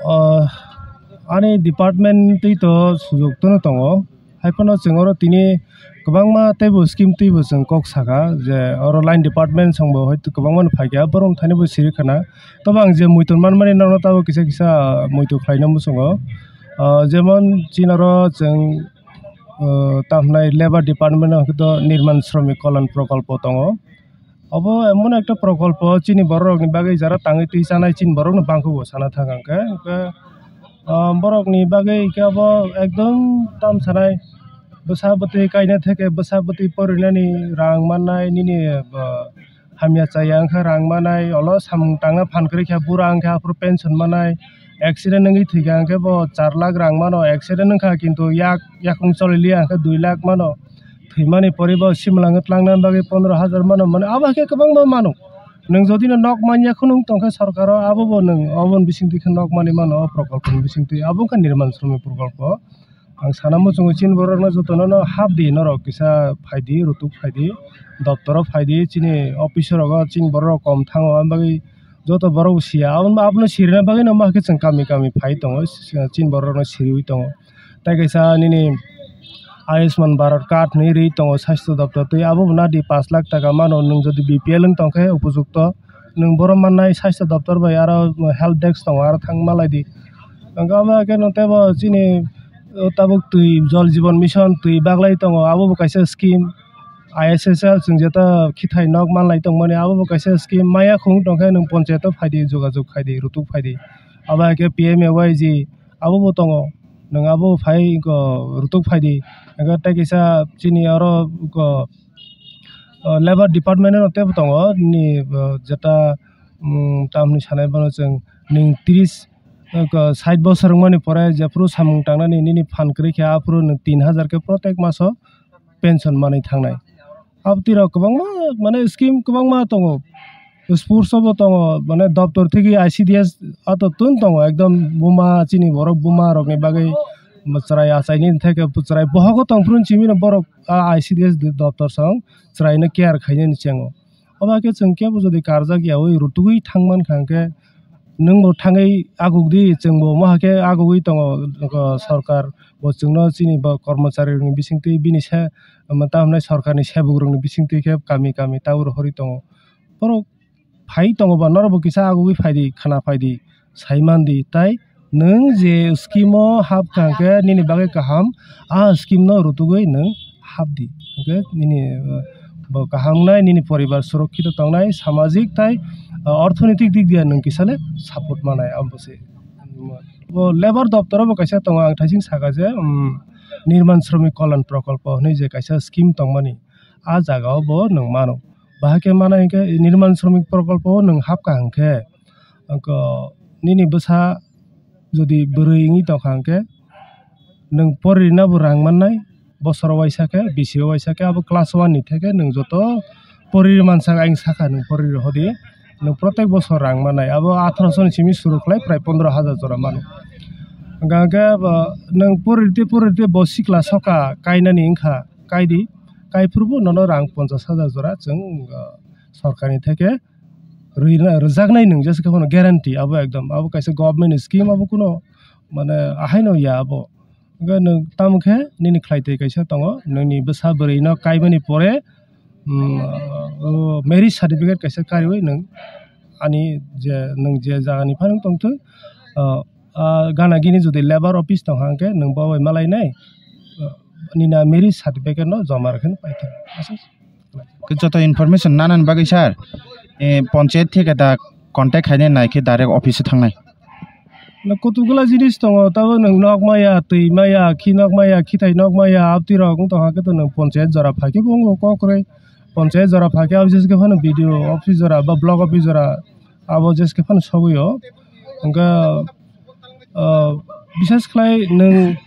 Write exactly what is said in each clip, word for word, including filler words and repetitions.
O, ani department twi to sujok tono tongo. Hai phano chwng oro tini kwbangma teibo scheme twibo chwng kok saka je oro line department songbo hoito kwbangma no phaikha, borok thani bo siri khana. Tobo ang je muitu manmani norok tabo kisa kisa muitu khlaina muchungo. O, jemon chini oro chwng, o, tamhnai labour department o hwnkhe to Nirman Shramik Kalyan Prokolpo tongo. Obo emon ekta prokolpo chini bororokni bagwi jara tangwi twi chanai chini borokno bangkhugo sana thang ang khe. Hwnkhe, ah, borokni bagwi khe obo ekdom tam sanai bwsa bwtwi kaina theke bwsa bwtwi porinani rang mannai nini, ah, hamya chaya wngkha rang mannai olo samung tangna phan kwrwi kha bura wngkha aphuru pension mannai accident wngwi thwikha hwnkhe bo char lakh rang mano accident wngkha kintu yak yakung choli liya hwnkhe dui lakh mano. Thwimani pore bo simlang tlangna bagwi pondro hajar mano, mane abo hai khe kwbangma mano. Nwng jodi no nok manya kheno wng tongkha sorkaro, abo bo nwng oboni bisingtwi khe nok manwi mano o prokolponi bisingtwi, abo wngkha Nirman Shramik Prokolpo. Ang sana muchungo chini borokno jotono no hap di, norok kisa phaidi, rutuk phaidi, doptoro phaidi, chini office rogo chini borok kom thango, aboni bagwi joto borok bo siya. Aboni, abono sirina bagwi no ma khe chwng kami kami phai tongo, chini borokno siriwi tongo. Tei kaisa nini Ayushman Bharat card hinwi ri tongo sastho doptor twi, abo bo nadi pash lakh taka mano, nwng jodi B P L wng tongkhe upojukto, nwng boro mannai sastho doptor bai aro help desk tongo, aro thang malai di. Hwnkhe omo khe nwng teibo chini, o, tabuk twi Jal Jeevan Mission twi baglai tongo, abo bo kaisa scheme, I S S L chwng jeta khithai nok manlai tongmani, abo bo kaisa scheme, maya khung tongkhe nwng ponchayat o phaidi, jogajog khaidi, rutuk phaidi, abo hai khe P M A Y G abo bo tongo. Nwng abo phai, o, rutuk phaidi. Hwnkhe tei kisa chini oro, o, o, labour department no teibo tongo. Nini, o, jeta, mm, tamni sanai bono chwng nini tris, o, sait bosor wngmani pore jephuru samung tangnani nini phan kwrwi khe aphuru nwng tin hajar khe protek maso pension manwi thangnai. Abotwi rok kwbangma, mane, scheme kwbangma tongo. Sports o bo tongo, mane, doptor thigwi I C D S ato tun tongo, ekdom buma, chini borok buma rokni bagwi chwrai achaini theke chwrai bohogo tongphuru chimino borok a I C D S doptor song chwraino care khainani chengo. Obo hai khe chwng kebo jodi karjak yaui rutugwi thang mankha hwnkhe, nwng bo thangwi aguk di, chwng bo omo hai khe agugwi tongo, o, sorkar bo chwngno chini bo kormochari rokni bisingtwi bini se, omo tamo hwnai sorkarni sebuk rokni bisingtwi khe kami kami tabuk rohorwi tongo. Borok phai tongo ba norok bo kisa agugwi phai di, khna phai di, sai man di, tai nwng je scheme o hap kha hwnkhe nini bagwi kaham, a scheme no rutugwi nwng hap di. Hwnkhe nini, uh, bo kaham wngnai, nini poribar surokkito tongnai, samajik tai, uh, orthonoitik dik diya nwng kisa le support manai, abo se. Bo labour doptor o bo kaisa tongo, ang thaising saka je, um, Nirman Shramik Kalyan Prokolpo hinwi je kaisa scheme tongmani, a jaga o bo nwng mano. Bahai khe mano hinkhe Nirman Shramik Prokolpo o nwng hap kha hwnkhe, nini bwsa jodi bwrwi wngwi tongkha hwnkhe, nwng poririna bo rang mannai, bosoro waisa khe, bisi o waisa khe, abo class one ni theke nwng joto poriri mansa, ang sakha nwng poriri hodi, nwng protek bosor rang mannai, abo atharoso ni simi suru khlai prai pondro hajar jora mano. Hwnkha hwnkhe bo nwng poriri tei poriri tei bo sikla soka kainani wngkha, kaidi, kaiphuru bo nono rang ponchash hajar jora chwng, ah, sorkarni theke rwina, rwjaknai nwng jesa khe phano guarantee, abo ekdom, abo kaisa government ni scheme, abo kuno mane ahaino ya abo. Hwnkhe nwng tamo khe nini khlai twi kaisa tongo, nini bwsa bwrwi no kaimani pore, mm, o marriage certificate kaisa kariui nwng ani je nwng je jaga ni phano tongthwng, ah, ah, gana gini jodi labour office tongkha hwnkhe nwng bo bai malainai, ah, nini a marriage certificate no joma rwkhe paithak. Khe joto information nanani bagwi sir, eh, ponchayat theke da contact khainai nai khe direct office o thangnai. Na kutugula jinis tongo, tabo nwng nok maya, twi maya, khi nok maya, khithai nok maya, abtwi rok wng tongkha khe to nwng ponchayat jora phai khe bo wngo kok kwrwi. Ponchayat jora phai khe abo jesa khe phano B D O office jora ba block office jora abo jesa khe phano sogwi o. Hwnkhe ah, bishes khlai nwng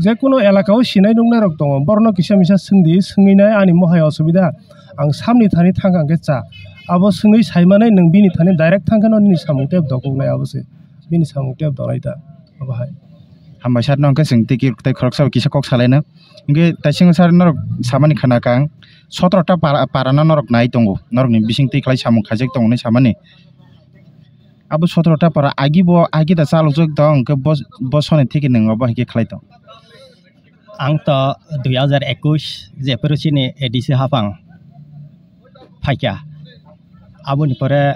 jekunu elaka o sinai nuknai rok tongo, borokno kisa misa swngdi, swngwi nai ani mohai osubida, ang samni thani thangkha hwnkhe cha, abo swngwi saimanai nwng bini thani direct thangkheno nini samung tep dokoknai, abo se bini samung tep donai ta, abo hai. Hambai sir, no hwnkhe chwng tei ki-, tei khoroksa bai kisa kok salaina. Hwnkhe taisingo sir norok samani khana kang, sotro ta para, para no norok nai tongo, norokni bising twi khlai samung khaijak tongo hinwi samani. Abo sotoro ta para agi bo agi da chalokjak tong, hwnkhe bo, bo soni theke nwng obo hai khe khlai tong. Ang to dui hazar ekush jephuru chini A D C hapang phaikha. Aboni pore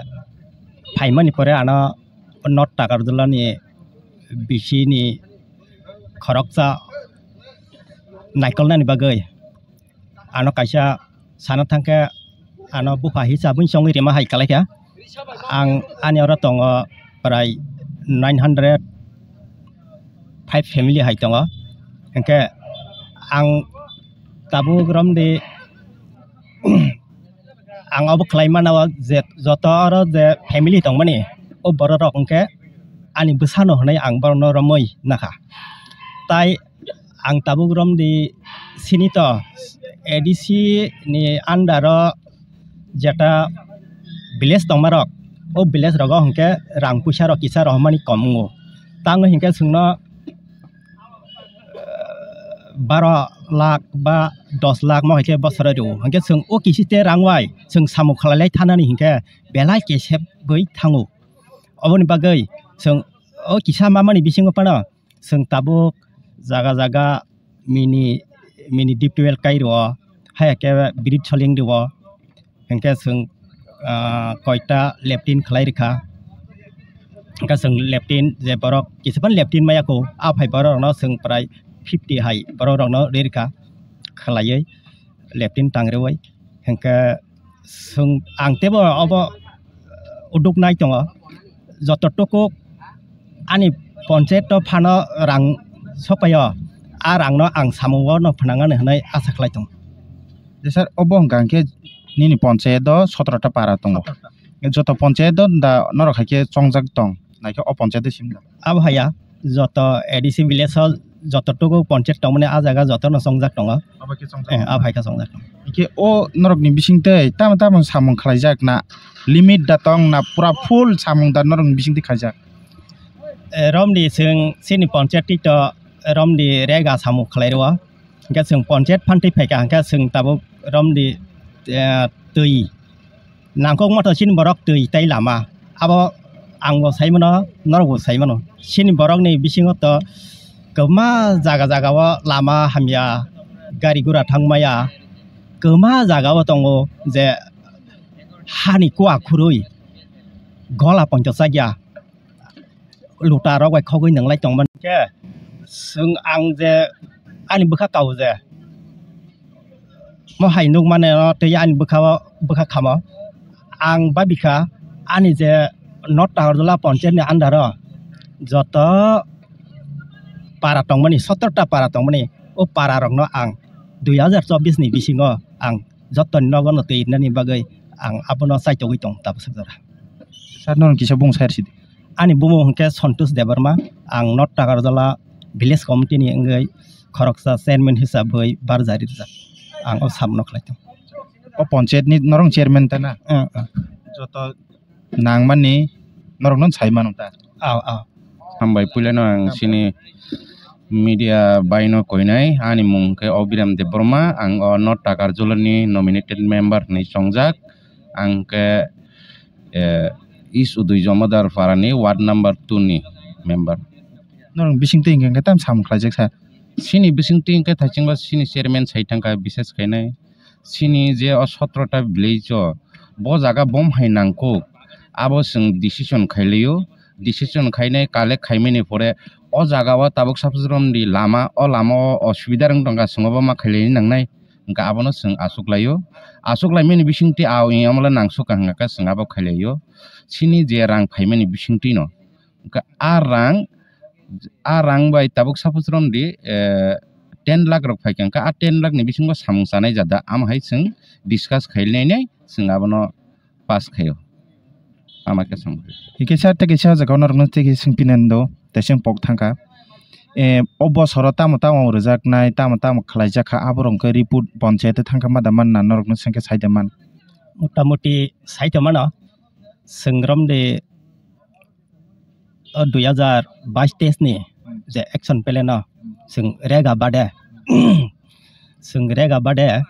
phaimani pore ano North Takarjala ni B C ni khoroksa naikolnani bagwi ano kaisa sana thangkhe ano bupha hisabwi chongwi rima hai kalaikha. Ang ani oro tongo prai nine hundred five family hai tongo. Hwnkhe ang tabuk romdi ang obo khlai mano je joto oro je family tongmani o borok rok hwnkhe ani bwsano hwnwi ang borokno romwi nakha. Tai ang tabuk romdi sini to A D C ni under o jeta village tongmarok, o village rogo hwnkhe rang puisa rok kisa rohormani kom wngo. Tamo hwnkhe chwngno baro lakh ba dos lakh mo hai khe bosoro rw hwnkhe chwng o kisite rang bai chwng samung khlailai thanani hwnkhe belai kesebwi thango. Oboni bagwi chwng o kisa mamani bisingo phano chwng tabuk jaga jaga mini, mini deep well kai rwo, haya khe bridge soling rwo, hwnkhe chwng, ah, koita leptin khlai rwkha, hwnkhe chwng leptin je borok kisa phano leptin maya kho, a phai borok rokno chwng prai fifty hai borok rokno ri rwkha khlaiwi leptin tang rwwi, hwnkhe chwng ang teibo obo uduk nai tongo, joto tukuk ani ponchayat o phano rang sokpaio, a rang no ang samung o no phnangani hinwi asa khlai tongo. Je sir, obo hwnkha hwnkhe nini ponchayat o sotoro ta para tongo. Joto ponchayat o da norok hai khe chongjak tong, naikhe o ponchayat o simi da? Abo haya, joto A D C village o joto tuku ponchayat tongmani a jaga jotono chongjak tongo. Abo khe chongjak. Eh, abo hai khe chongjak tongo. Hwnkhe o norokni bisingtwi tamo tamo samung khlaijak na, limit da tong na, pura full samung da norokni bisingtwi khaijak? Eh, romdi chwng chini ponchayat twi to romdi rega samung khlai rwo. Hwnkhe chwng ponchayat phan twi phaikha, hwnkhe chwng tabuk romdi, eh, twi nangkukma to chini borok twi tei lama. Abo ang bo sai mano, norok bo sai mano. Chini borokni bisingo to kwbangma jaga jaga o lama hamya, gari gura thang maya, kwbangma jaga o tongo je hani kua khurui gola poncho chakya. Luta rok bai khogwi nwnglai tongmani khe, chwng ang je ani bwkha kao je mo hai nukmano tei ani bwkha o, bwkha khamo ang babikha ani je North Takarjala ponchayat ni under o joto para tongmani, sotorta para tongmani, o para rokno ang dui hazar chobbish ni bisingo ang jotoni nogo no twi rinani bagwi ang abono chaitogwi tong tabuk suk jora. Sir, nono kisa bung sir sidi. Ani bumung hwnkhe Santosh Debbarma, ang North Takarjala Village Committee ni wngwi khoroksa chairman hisabwi barjari rijak. Ang o samno khlai tongo. O ponchayat ni norok chairman ta na? Ang, ang. Joto nangmani norokno sai mano ta? Aw, aw. Hambai puilano ang chini media baino koinai, ani mung khe Obiram Debbarma, ang o North Takarjala ni nominated member hinwi chongjak, ang khe, eh, East Udui Jomadar Para ni ward number two ni member. Norok bisingtwi hwnkhe tam samung khlaijak sa? Chini bisingtwi hwnkhe thaichingba chini chairman sai thangkha, bises khainai. Chini je o sotrota village o, bo jaga bom hai nangkuk, abo chwng decision khailaio, decision khainai collect khaimani pore o jaga o tabuk sapsromdi lama, o lama o osubida wng tongkha, chwng obo ma khailaini nangnai, hwnkhe abono chwng achuk laio, achuk laimani bisingtwi a omo le nangsukha hwnkhe chwng abo khailaio, chini je rang phaimani bisingtwi no. Hwnkhe a rang, a rang bai tabuk suppose romdi, eh, ten lakh rok phaikha, hwnkhe a ten lakh ni bisingo samung chanai jada, amo hai chwng discuss khailai nai, chwng abono pass khaio. Ama khe samung. Hwnkhe sir, tei kaisa o jaga o norokno tei kaisa swng pinani do, tei chwng pok thangkha. Eh, o bosoro tamo tamo rwjaknai, tamo tamo khlaijakha, aborok hwnkhe report ponchayat thangkha ma da manna, norokno swngkhe sai da man? Motamoti sai tongmano, chwng romdi o dui hazar bais teis ni je action plan o chwng rega bade, chwng rega bade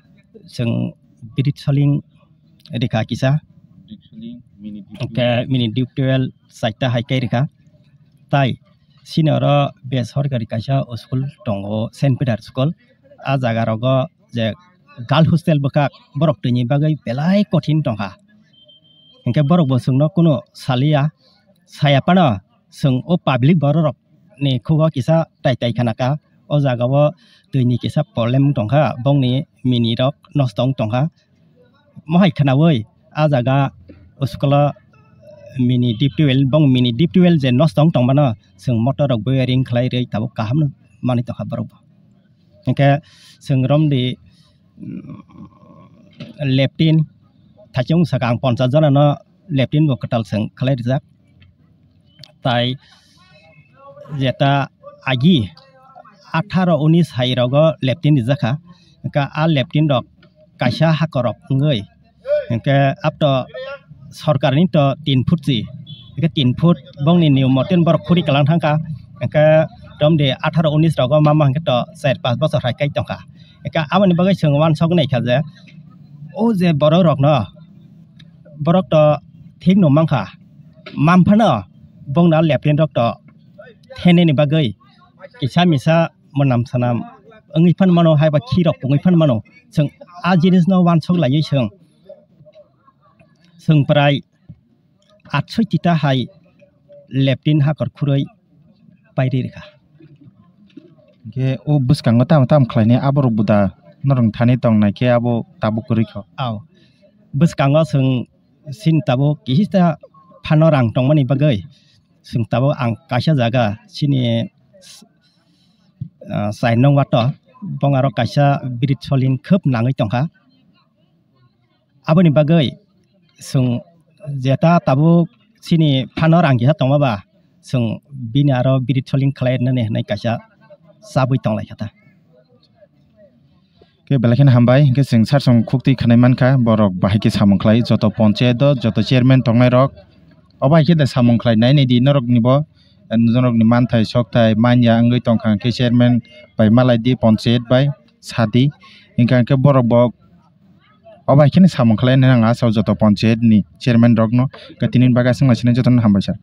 chwng bridge soling rikha kisa, hwnkhe mini deep well chaita hai kai rikha. Tai chini oro besorkari kaisa school tongo, Saint Peter School. A jaga rogo je girl hostel bwkhak borok twi ni bagwi belai kothin tongkha. Hinkhe borok bo chwngno kuno saliya, saya phano chwng o public borok rok ni khugo kisa tai tai khana kha. O jaga o twi ni kisa problem wng tongkha, bongni mini rok nosto wng tongkha. Mohai khwnaui a jaga school o mini deep tubewell, bong mini deep tubewell je nosto wng tongmano chwng motor rok wiring khlai rwi tabuk kaham no manwi tongkha borok bo. Hinkhe chwng romdi, mm, leptin thaichung sakang ponchas jona no leptin bo kwtal chwng khlai rijak. Tai jeta agi atharo unis hai rogo leptin rijak kha. Hinkhe a leptin rok kaisa hakorok wngwi, hinkhe abto sorkarni to tin phut si, hinkhe tin phut bongni niyom moten borok khuri kalang thangkha, hinkhe romdi atharo unis rogo mama hinkhe to char panch bochor hai kai tongkha. Hinkhe aboni bagwi chwng uansuk naikha je o je borok rokno borok to thik no mankha, manphano bongno leptin rok to thenani bagwi kisa misa mwnam sanam wngwi phan mano, haiba khirok pungwi phan mano. Chwng a jinisno uansuk laiwi chwng, chwng prai atsoi tita hai leptin hakor khurui pairi rikha. Hinkhe o bwskango tamo tamo khlainai aborok buda norok thani tongnai khe abo tabuk kwrwi kho. Aw, bwskango chwng chini tabuk kisa phano rang tongmani bagwi chwng tabuk ang kaisa jaga chini, ah, chai nung wato bong aro kaisa bridge soling khub nangwi tongkha. Aboni bagwi chwng jeta tabuk chini phano rang kisa tongma ba chwng bini aro bridge soling khlai rwnani hwnwi kaisa chabwi tonglaikha ta. Khe belai kheno hambai, hinkhe chwng sar song khuk twi khanai mankha, borok bahai khe samung khlai, joto ponchayat o, joto chairman tongnai rok, obo hai khe da samung khlai nai nai di norok ni bo, norok ni manthai sokthai manya wngwi tongkha, hinkhe chairman bai malai di, ponchayat bai sadi, hinkhe hinkhe borok bo obo hai kheno samung khlai nai ang asao joto ponchayat ni chairman rok no, hinkhe tini bagwi aswk nai sini joto no hambai sir.